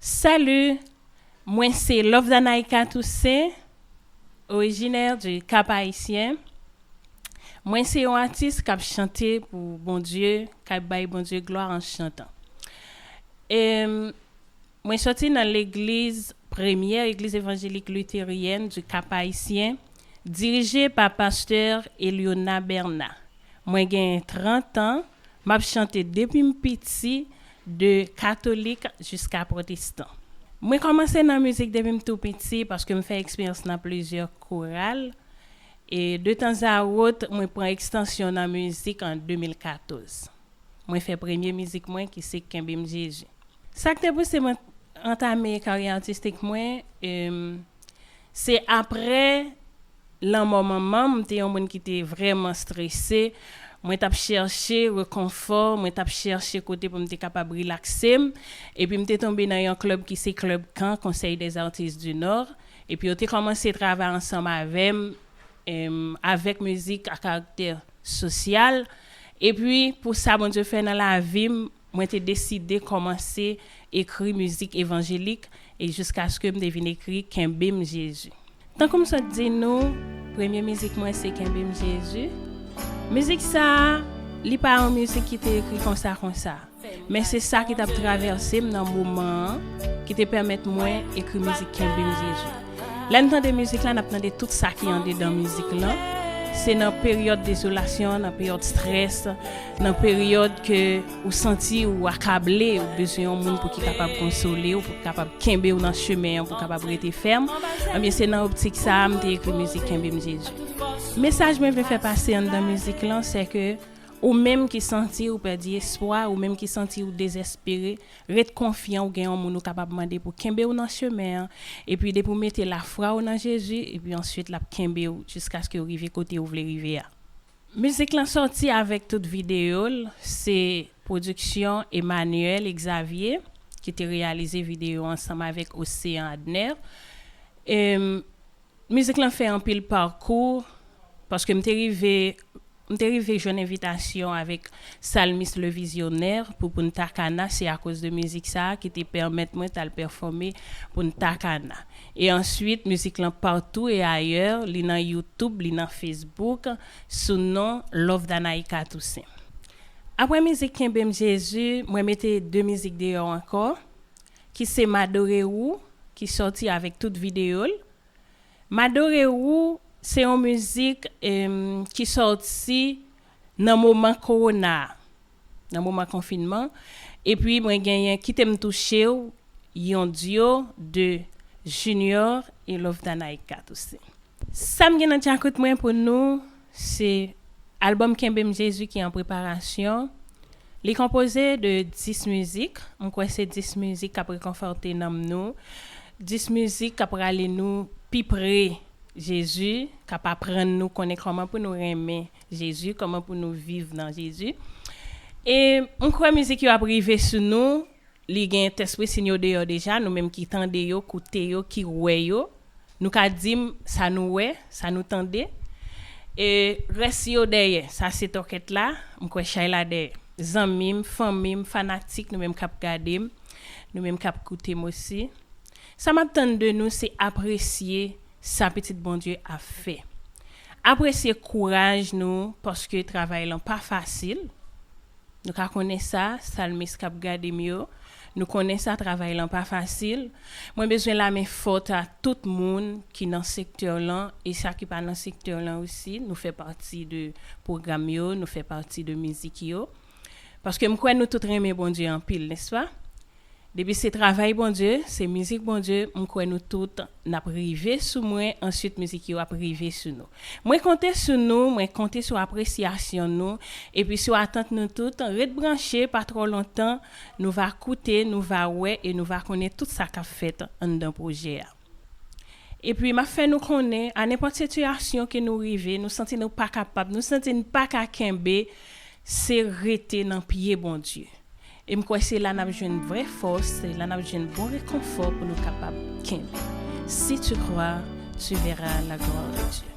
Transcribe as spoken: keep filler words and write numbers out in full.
Salut, mwen se Lovdanaïka Toussaint, originaire du Cap Haïtien. Mwen se yon atis k ap chante pou Bondye, k ap bay Bondye glwa an chantan. E, mwen soti nan legliz, premyè legliz evanjelik literyen du Cap Haïtien, dirije pa pastè Eliona Bernard. Mwen gen trant an, m ap chante depi m piti, de katolik jiska pwotestan. Mwen kòmanse nan mizik depi m tou piti paske m fè eksperyans nan plizyè koral. E de tanzawot, mwen pran ekstansyon nan mizik an de mil katòz. Mwen fè premye mizik mwen ki se Kenbe m Jezi. Sa k te pouse mwen antame karyè atistik mwen, em, se aprè lanmò manman m, m te yon moun ki te vrèman strese. Mwen t ap chèche rekonfò, mwen t ap chèche kote pou m te kapab rilakse m. Epi m te tonbe nan yon klèb ki se klèb Kan, Conseil des Artistes du Nord. Epi yo te kòmanse travay ansanm avè m, em, avèk mizik a karaktè sosyal. Epi, pou sa Bondye fè nan lavi m, mwen te deside kòmanse ekri mizik evanjelik e jiskaske m te vin ekri Kenbe m Jezi. Tankou m sot di nou, premye mizik mwen se Kenbe m Jezi. Mizik sa a, li pa yon mizik ki te ekri konsa konsa. Men se sa ki t ap travèse m nan moman an ki te pèmèt mwen ekri mizik Kenbe m Jezi. Lè n tande mizik la, n ap tande tout sa ki andedan mizik lan. Se nan peryòd dezolasyon, nan peryòd strès, nan peryòd ke ou santi ou akable, ou bezwen yon moun pou ki kapab konsole w, pou ki kapab kenbe w nan chemen an, pou w kapab rete fèm. Ebyen, se nan optik sa a m te ekri mizik Kenbe m Jezi. Mesaj mwen vle fè pase anndan mizik lan, se ke ou menm ki santi ou pèdi espwa, ou menm ki santi ou dezespere, ret konfyan, ou gen yon moun ou kapab mande pou kenbe w nan chemen an, epi depi w mete lafwa w nan Jezi, epi answit l ap kenbe w jiskaske w rive kote w vle rive a. Mizik lan sòti avèk tout videyo l, se pwodiksyon Emmanuel Xavier ki te reyalize videyo ansanm avèk Océan Adner. Em, mizik lan fè anpil pakou, paske m te rive, m te rive jwenn envitasyon avèk Salmis Le Visionnaire pou Punta Cana. Se akoz de mizik sa a ki te pèmèt mwen t al pèfòme Punta Cana. E answit, mizik lan Partout et Ailleurs, li nan YouTube, li nan Facebook, sou non Lovdanaïka Toussaint. Apre mizik Kenbe m Jezi, mwen mete de mizik deyò ankò, ki se M Adore Ou, ki sòti avèk tout videyo l. M Adore Ou, se yon mizik, em, ki sòti nan moman kowona a, nan moman konfinman. Epi mwen genyen Kite m touche w, yon dyo de Junior e Lovdanaïka Toussaint. Sa m gen nan djakout mwen pou nou, se albòm Kenbe m Jezi ki an preparasyon. Li konpoze de dis mizik. M kwè se dis mizik k ap rekonfòte nanm nou. Dis mizik k ap rale nou pi pre Jezi, k ap aprann nou konnen kòman pou nou renmen Jezi, kòman pou nou viv nan Jezi. E m kwè mizik yo ap rive sou nou. Li gen tèspri sin yo deyò deja, nou menm ki tande yo, koute yo, ki wè yo. Nou ka di m sa nou wè, sa nou tande. E rès yo dèyè, sa se tòkèt la, m kwè chay la dèyè. Zanmi m, fanmi m, fanatik, nou menm k ap gade m, nou menm k ap koute m osi. Sa m ap tann de nou, se apresye sa pitit Bondye ap fè. Apresye kouraj nou, paske travay lan pa fasil. Nou ka konnen sa, salmis k ap gade m yo, nou konnen sa, travay lan pa fasil. Mwen bezwen lame fòt a tout moun ki nan sektè lan e sa ki pa nan sektè lan osi. Nou fè pati de pwogram yo, nou fè pati de mizik yo. Paske m kwè nou tout renmen Bondye anpil, nèspa? Depi se travay Bondye, se mizik Bondye, m kwè nou tout n ap rive sou mwen, answit mizik yo ap rive sou nou. Mwen konte sou nou, mwen konte sou apresyasyon nou, epi sou atant nou tout. Ret branche, pa twò lontan, nou va koute, nou va wè e nou va konnen tout sa k ap fèt anndan pwojè a. Epi m ap fè nou konnen, a nenpòt sitiyasyon ke nou rive, nou santi nou pa kapab, nou santi n pa ka kenbe, se rete nan pye Bondye. E m kwè se la n ap jwenn vrè fòs, se la n ap jwenn bon rekonfò pou nou kapab kenbe. Si tu crois, tu verras la gloire de Dieu.